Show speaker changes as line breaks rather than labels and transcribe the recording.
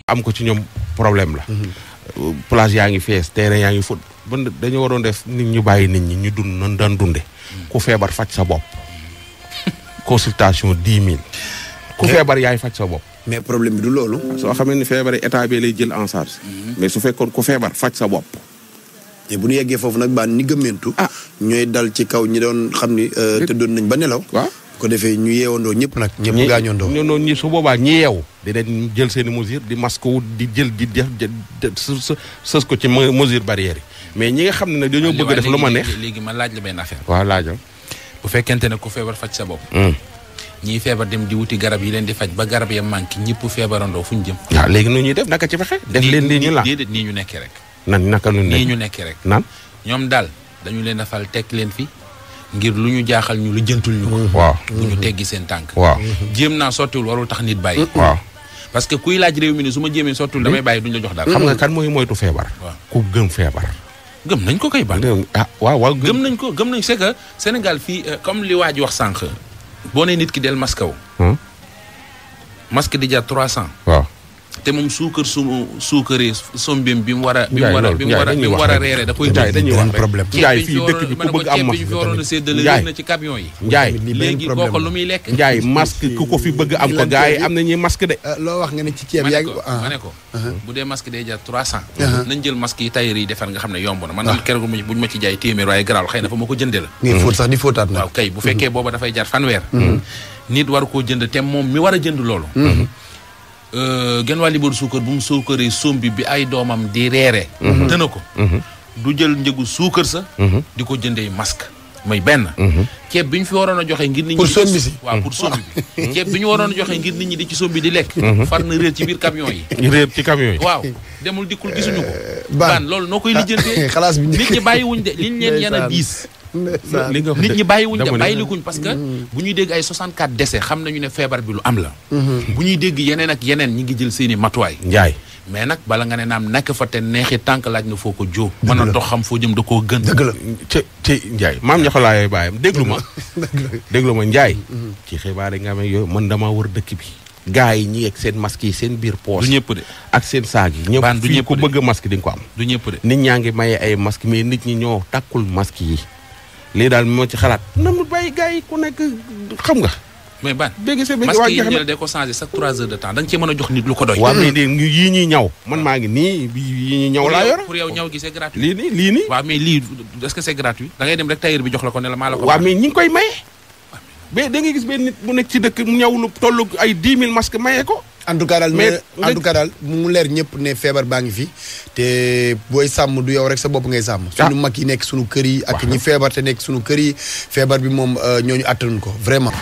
am ko ci ñoom problème la. plage yaa ngi fees terrain yaa ngi fut ba dañu waroon def nit ñu bàyyi nit ñi ñu dund nan daan dunde ku feebar faj sa bopp consultation 10 000 ku feebar yaay faj sa bopp.
mais problème bi du loolu.
soo xamee ni feebar état bi lay jël en charge. mais su fekkoon ku feebar faj sa bopp.
te bu ñu yeggee foofu nag baan ni gëmmentu ñooy dal ci kaw ñi doon xam ni tëddoon nañ ba nelaw.
waaw
ko defee ñu yeewandoo ñëpp nag. ñëpp gaañoondoo
noonu ñi su boobaa ñi yeewu. dinañ jël seen i mesure di masque wu di jël di def sës ko ci mesure barrière yi mais ñi nga xam ne nag dañoo bëgg a def lu ma neex.
léegi ma laaj la benn affaire.
waaw laajal.
bu fekkente ne ku feebar faj sa bopp. ñii feebar dem di wuti garab yi leen di faj ba garab ya manqué ñëpp feebarandoo fu ñu jëm.
waaw léegi nu ñuy def naka ci fexe. def leen lii ñu la
déedéet nii ñu nekkee rek.
naka nu
nii ñu nekkee rek.
nan
ñoom daal dañu leen a fal tekk leen fi ngir lu ñu jaaxal ñu lu jëntul ñu ko.
waaw
bu ñu teggi seen tànk.
waaw
jéem naa sottiwul warul tax nit bàyyi.
waaw
parce que kuy laaj réew mi ni su ma jéemee sottiwul damay bàyyi duñ la jox dara.
xam nga kan mooy moytu feebar.
waaw
ku gëm feebar.
gëm nañ ko kay ban.
waaw
gëm nañ ko gëm nañ c'est que Sénégal fii comme li waa ji wax sànq. boo nee nit ki del masque wu. masque di jar 300.
waaw
te moom suukaree sombim bi mu war a. bi mu war a reere da koy.
Njaay dañuy wax
problème.
Njaay fii dëkk bi ku bëgg am masque
fi waroon a séddale réer na ci camion yi.
Njaay
léegi kooku lu muy lekk.
Njaay masque ku ko fi bëgg am ko gars yi am na ñuy masque de.
loo wax nga ne ci ceeb yaa ngi.
ma ne ko bu dee masque day jar 300. nañ jël masque yi tailleur yi defar nga xam ne yomb na man keroog buñ ma ci jaay téeméer waaye garaaw xëy na fa ma ko jëndee la.
ngay fóot sax di fóotaat na.
waaw kay bu fekkee booba dafay jar fanweer. nit war koo jënd te moom mi war a jënd loolu. genn waa libaru suukar bu mu suukaree sombi bi ay doomam di reere tëna ko du jël njëgu suukar sa di ko jëndee masque muy benn ceeb bi ñu fi waroon a joxe ngir nit ñi
pour sombi si
waaw pour sombi bi ceeb bi ñu waroon a joxe ngir nit ñi di ci sombi di lekk far na réer ci biir camion yi
réer ci camion yi
waaw demul dikkul gisuñu ko baan loolu noo koy lijjantee
xalaas bi
nit ñi bàyyiwuñ de liñ leen yan a diis nit ñi bàyyiwuñ de bàyyilikuñ parce que bu ñuy dégg ay 64 décès xam nañu ne feebar bi lu am la bu ñuy dégg yeneen ak yeneen ñi ngi jël seeni matuwaay
Njaay
mais nag bala nga ne naam nekk fa te neexi tànk laaj nga foo ko jóo mën a dox xam foo jëm da koo gën
dëgg la
ci Njaay maam ñaxalaa yooyu bàyyam déglu ma Njaay ci xibaar yi nga amee yooyu man dama wër dëkk bi gaa yi ñi ak seen masque yi seen biir poche
du ñëpp de
ak seen saag yi ñëpp fii ku bëgg masque di nga ko am
du ñëpp de
nit ñaa ngi maye ay masque mais nit ñi ñoo takkul masque yi lii daal moo ci xalaat na mu bàyyi gaa yi ku nekk xam nga
mais ban
dégg sa
masque yi ñu de ko changé chaque 3 heures de temps da nga cee mën a jox nit lu ko doy
waaw mais yii ñuy ñaw man maa ngi nii yii ñuy ñaw laa yor
pour yow ñaw gi c'est gratuit
lii nii
waaw mais lii est-ce que c'est gratuit da ngay dem rek tailleur bi jox la ko ne la maa la ko
waaw mais ñi ngi koy maye mais da ngay gis benn nit bu nekk ci dëkk mu ñaw lu tollu ay 10 000 masques maye ko
en tout cas daal mu leer ñëpp ne feebar baa ngi fi te booy sàmm du yow rek sa bopp ngay sàmm suñu mag yi nekk suñu kër yi ak ñi feebar te nekk suñu kër yi feebar bi moom ñooñu attanuñ ko vraiment